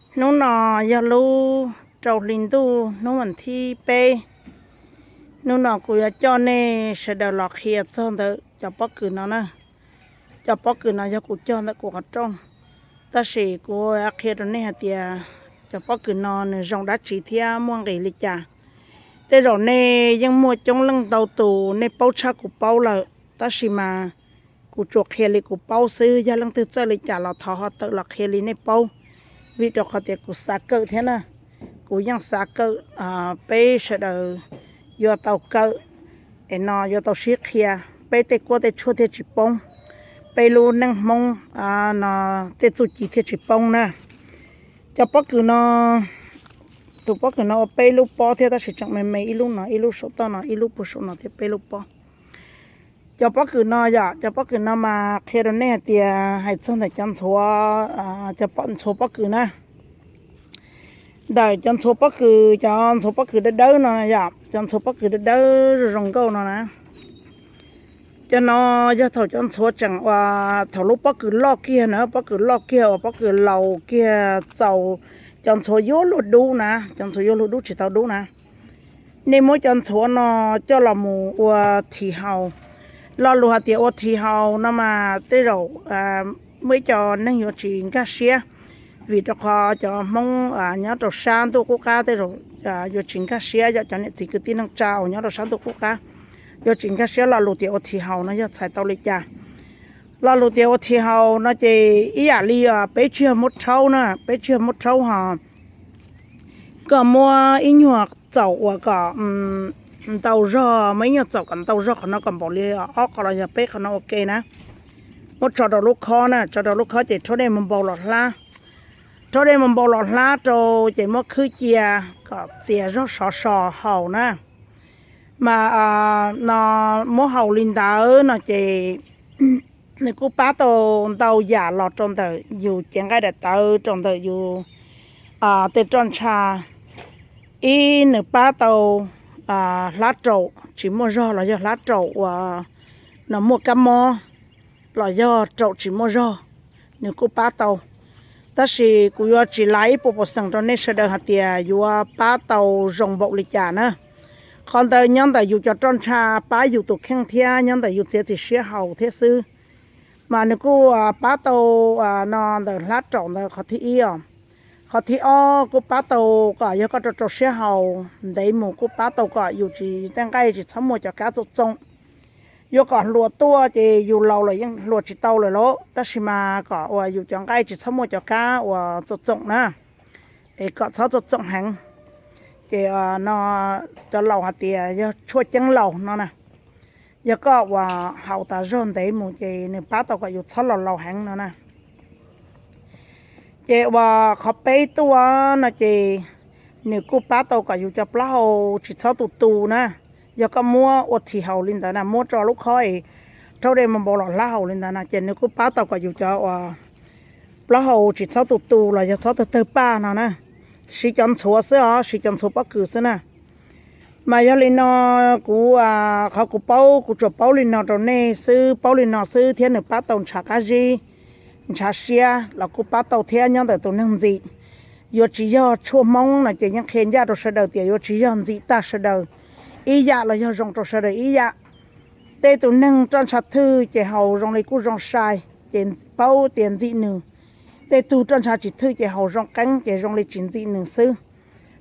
Hnub no yog lub rau hli ntuj, hnub vas thib peb. Hnub no kuv yuav coj nej sawv daws los qhia txog ntawm cov pob kws no na. Cov pob kws no yog kuv cog ntawm kuv qhov rooj, tab sis kuv qhia rau nej hais tias cov pob kws no nws zoo dab tsi thiab muaj nqis li cas. Tej zaum nej yeej muaj coob leej ntau tus nej paub tshaj kuv paub lawm, tab sis mas kuv tsuas qhia li kuv paub xwb, yog leej twg txawj li cas los thov ho tawm los qhia li nej paub, vim rau qhov tias kuv xav kawm thiab na. Kuv yeej xav kawm, peb sawv daws yuav tau kawm, es no yuav tau sib qhia, peb tej kuab tej tshuaj thiaj tsis poob, peb lub neej Hmoob no tej txuj ci thiaj tsis poob na. Cov pob kws no, tus pob kws no ua peb lub pob thiab, tab sis tseem me me, ib lub no, ib lub saum toj no, ib lub puag saum no thiab, peb lub pob. Cov pob kws no yom, cov pob kws no mas qhia rau nej hais tias hais txog ntawm cov ntxhuav, cov ntxhuav pob kws na. Ntawm cov ntxhuav pob kws, cov ntxhuav pob kws dawb dawb no yom, cov ntxhuav pob kws dawb dawb zoo zoo nkauj no na. Cov no yog thaum cov ntxhuav tseem uas thaum lub pob kws loj kiag na, pob kws loj kiag uas pob kws laus kiag txaus cov ntxhuav yuav luag dub na, cov ntxhuav yuav luag dub tsis tau dub na. Nej muab cov ntxhuav no coj los mus ua thim haus. Lo lus hais tias ua thim haus no mas tej zaum muaj ib co neeg yuav tsis nkag siab, vim rau qhov cov Hmoob nyob rau sab ntuj qub qab tej zaum yuav tsis nkag siab, yog cov niam txiv kwv tij neej tsa uas nyob rau sab ntuj qub qab yuav tsis nkag siab lo lus tias ua thim haus no yog txhais tau li cas. Lo lus tias ua thim haus no ces ib yam li peb tsis yog muab rhaub na, peb tsis yog muab rhaub ho koj muab ib nyuag txaum uas kom ntau zog, muab ib nyuag txaum kom ntau zog qhov no kom npaum li ob qho los yog peb qho no ua ke na. Muab tso rau lub khob na, tso rau lub khob ces rhaub dej mus npau los hlab. Rhaub dej mus npau los hlab rau ces muab khwb cia kom txias zog sov so haus na. Mas no muab haus li ntawd no ces nws kuj pab tau ntau yam los rau ntawm yus cev nqaij daim tawv, rau ntawm yus tej roj ntsha. Ib, nws pab tau hlab raum tsis muaj zog los yog hlab raum uas no muaj kab mob los yog raum tsis muaj zog, nws kuj pab tau. Tab sis kuv yuav tsis laiv ib puas percent rau nej sawv daws hais tias yuav pab tau zoo npaum li cas na. Qhov ntawd nyob ntawm yus cov roj ntsha pab yus tus kheej thiab nyob ntawm yus txiav txim siab haus thiab xwb. Mas nws kuj pab tau no ntawm hlab raum ntawd qhov thib ib os. Qhov thib ob kuj pab tau kom yog koj rau rau siab haus ntev mus kuj pab tau kom yus tsis, tej nqaij tsis txhob muaj cov kab txoom txoom. Yuav kom hluas tuaj ces yus laus lawm yeej hluas tsis tau lawm lauj, tab sis mas kom uas yus cov nqaij tsis txhob muaj cov kab uas txoom txoom na, es kom txhob txoom txoom heev. Ces no cov laus hais tias yog tshuaj ceeb laus no na. Yog koj uas haus tas zog ntev mus ces nws pab tau kom yus txhob laus laus heev no na. Ces uas qhov peb tuaj no ces nws kuj pab tau kom yus cov plaub hau tsis txhob tu tu na. Yog koj muab ua thim haus li ntawd na, muab tso lub khob es rhaub dej mus npau los hlab haus li ntawd na ces nws kuj pab tau kom yus cov uas plaub hau tsis txhob tu tu los yog txhob tawg tawg paj no na. Siv cov ntxhuav xwb os, siv cov ntxhuav pob kws xwb na. Mas yog li no, kuv, qhov kuv paub kuv tsuas paub li no rau nej xwb, paub li no xwb thiab nws pab tau ntshav qab zib, ntshav siab los kuj pab tau thiab nyob ntawm tus neeg ntxim. Yuav tsis yog tshuaj Hmoob no ces yeej qhia ncaj rau sawv daws tias yuav tsis yog ntxim tag sawv daws, ib yam los yog zoo rau sawv daws ib yam. Tej tus neeg roj ntsha thwj ces haus zoo li kuj zoo sai, ces paub tias ntxim nws. Tej tug roj ntsha tsis thwj ces haus zoo qeeb ces zoo li tsis ntxim nws xwb.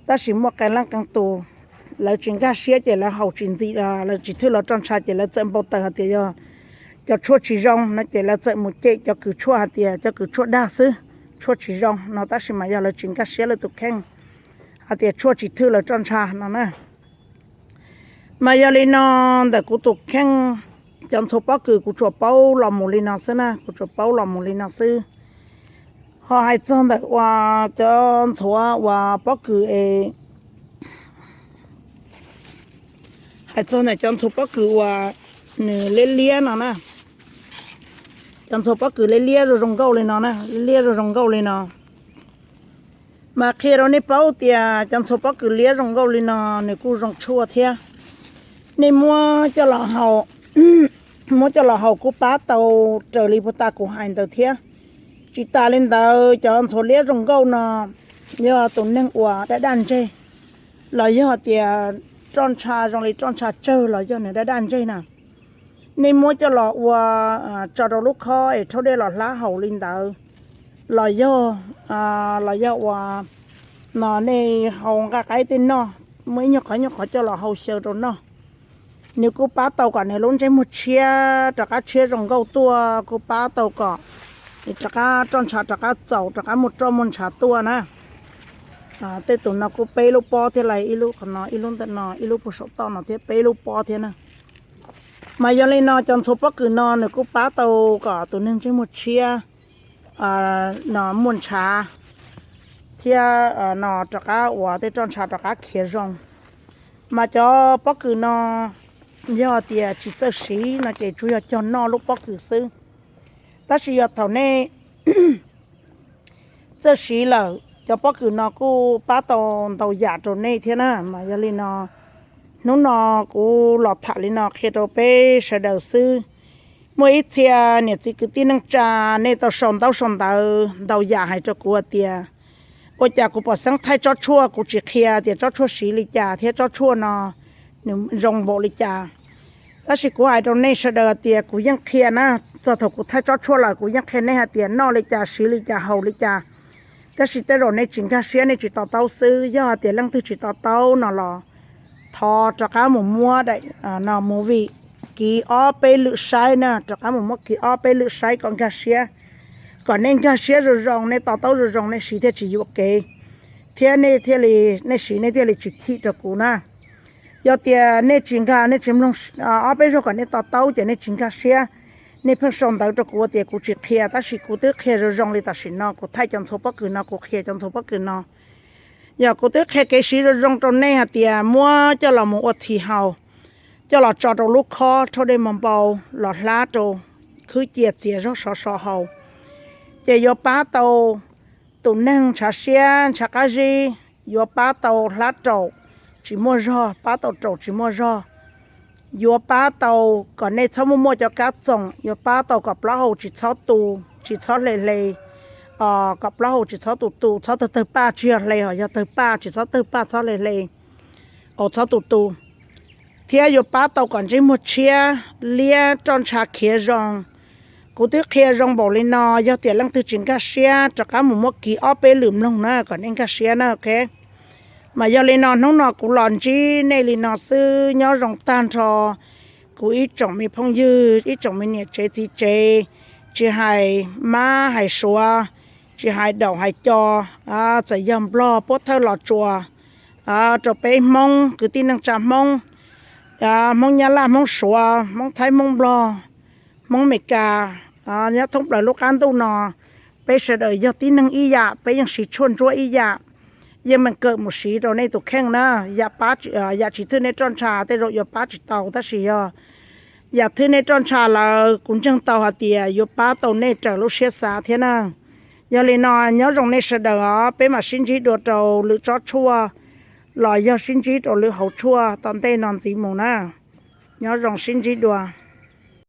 Tab sis muaj qee leej qee tus, lawv tsis nkag siab ces lawv haus tsis ntxim, lawv tsis thwj lawv roj ntsha ces lawv txawm npau taws hais tias yog cov tshuaj tsis zoo no ces lawv txawm mus cem cov kws tshuaj hais tias cov kws tshuaj dag xwb, tshuaj tsis zoo no, tab sis mas yog lawv tsis nkag siab lawv tus kheej hais tias tshuaj tsis thwj lawv roj ntsha no na. Mas yog li no, ntawm kuv tus kheej, cov ntxhuav pob kws kuv tsuas paub los mus li no xwb na, kuv tsuas paub los mus li no xwb. Ho hais txog ntawm uas cov ntxhuav uas pob kws es, hais txog ntawm cov ntxhuav pob kws uas nws liab liab no na, cov ntxhuav pob kws liab liab zoo zoo nkauj li no na, liab liab zoo zoo nkauj li no. Mas qhia rau nej paub tias cov ntxhuav pob kws liab zoo nkauj li no nws kuj zoo tshuaj thiab. Nej muab coj los haus, muab coj los haus kuj pab tau raws li puag ta kuv hais ntawd thiab. Tsis tas li ntawd, cov ntxhuav liab zoo nkauj no yog tus neeg uas daj daj ntseg, los yog tias roj ntsha zoo li roj ntsha tsawg los yog nws daj daj ntseg na, nej muab coj los ua tso rau lub khob es rhaub dej los hlab haus li ntawd, los yog, los yog uas no nej hau nqaij qaib tej noj, muaj ib nyuag qhov nyuag qhov coj los hau xyaw rau noj. Nws kuj pab tau kom nws lub ntsej muag tshiab rov qab tshiab zoo nkauj tuaj, kuj pab tau kom rov qab roj ntsha rov qab txaus, rov qab muaj roj muaj ntsha tuaj na. Tej tus no kuj peb lub pob thiab, ib lub qhov no, ib lub ntawm no, ib lub puag saum toj no thiab, peb lub pob thiab na. Mas yog li no cov ntxhuav pob kws no nws kuj pab tau kom tus neeg ntsej muag tshiab no muaj ntshav thiab no rov qab uas tej roj ntsha rov qab khiav zoo. Mas cov pob kws no yog tias tsis txawj siv no ces tsuas yog cog noj lub pob kws xwb. Tab sis yog thaum nej txawj siv lawm, cov pob kws no kuj pab tau ntau yam rau nej thiab na. Mas yog li no hnub no kuv los tham li no qhia rau peb sawv daws xwb. Muaj ib txhia niam txiv kwv tij neej tsa, nej tau sau ntaub sau ntawv ntau yam hais rau kuv hais tias ua cas kuv pom xeeb thaij tsob tshuaj kuv tsis qhia tias tsob tshuaj siv li cas thiab tsob tshuaj no nws zoo npaum li cas. Tab sis kuv hais rau nej sawv daws hais tias kuv yeej qhia na, txog thaum kuv thaij tsob tshuaj lawm kuv yeej qhia nej hais tias noj li cas siv li cas haus li cas. Tab sis tej zaum nej tsis nkag siab nej tsis to taub xwb, yog hais tias leej twg tsis to taub no los thov rov qab mus muab daim no movie kiv ob peb lwm saib na, rov qab mus muab kiv ob peb lwm saib kom nkag siab, kom nej nkag siab zoo zoo, nej to taub zoo zoo nej siv thiaj tsis yuam kev, thiab nej thiaj li, nej siv nej thiaj li tsis chim rau kuv na. Yog tias nej tsis nkag, nej tsis mloog ob peb zaug kom nej to taub ces nej tsis nkag siab, nej pheej sau ntawv rau kuv tias kuv tsis qhia, tab sis kuv twb qhia zoo zoo li tam sim no kuv thaij cov ntxhuav pob kws no, kuv qhia cov ntxhuav pob kws no. Yog kuv twb qhia kev siv zoo zoo rau nej hais tias muab coj los mus ua thi haus, coj los tso rau lub khob rhaub dej mos npau los hlab rau khwb cia txias zog sov so haus, ces yuav pab tau tus neeg ntshav siab ntshav qab zib, yuav pab tau hlab raum tsis muaj zog, pab tau raum tsis muaj zog, yuav pab tau kom nej txhob muaj muaj cov kab txoom, yuav pab tau kom plaub hau tsis txhob tu, tsis txhob hle hle, kom plaub hau tsis txhob tu tu, txhob tawg tawg paj, tsis yog hle ho yog tawg paj, tsis txhob tawg paj, txhob hle hle, txhob tu tu, thiab yuav pab tau kom ntsej muag tshiab, liab, roj ntsha khiav zoo. Kuv twb qhia zoo npaum li no, yog tias leej twg tsis nkag siab rov qab mus muab kiv ob peb lwm mloog na kom nej nkag siab na, ok. Mas yog li no hnub no kuv los ntsib nej li no xwb, nyob zoo tag nrho kuv ib tsoom me phooj ywg, ib tsoom me niam tsev txiv tsev, tsis hais mab hais suav, tsis hais daum hais co, txawm yog nplog puab thawj los tsuas, rau peb hmoob kwv tij neej tsa hmoob, hmoob nyab laj hmoob suav hmoob thaib hmoob nplog, hmoob Amelikas, nyob thoob plaws lub qab ntuj no, peb sawv daws yog tib neeg ib yam, peb yeej siv tshuaj ntsuab ib yam, yeej meem kawm mus siv rau nej tus kheej na. Yam tsis thwj nej roj ntsha tej zaum yuav pab tsis tau, tab sis yog yam thwj nej roj ntsha lawm kuv ntseeg tau hais tias yuav pab tau nej raws lub siab xav thiab na. Yog li no nyob zoo nej sawv daws os, peb mam sib ntsib dua rau lwm tsob tshuaj los yog sib ntsib rau lwm hauv tshuaj tom ntej no ntxiv mus na. Nyob zoo sib ntsib dua.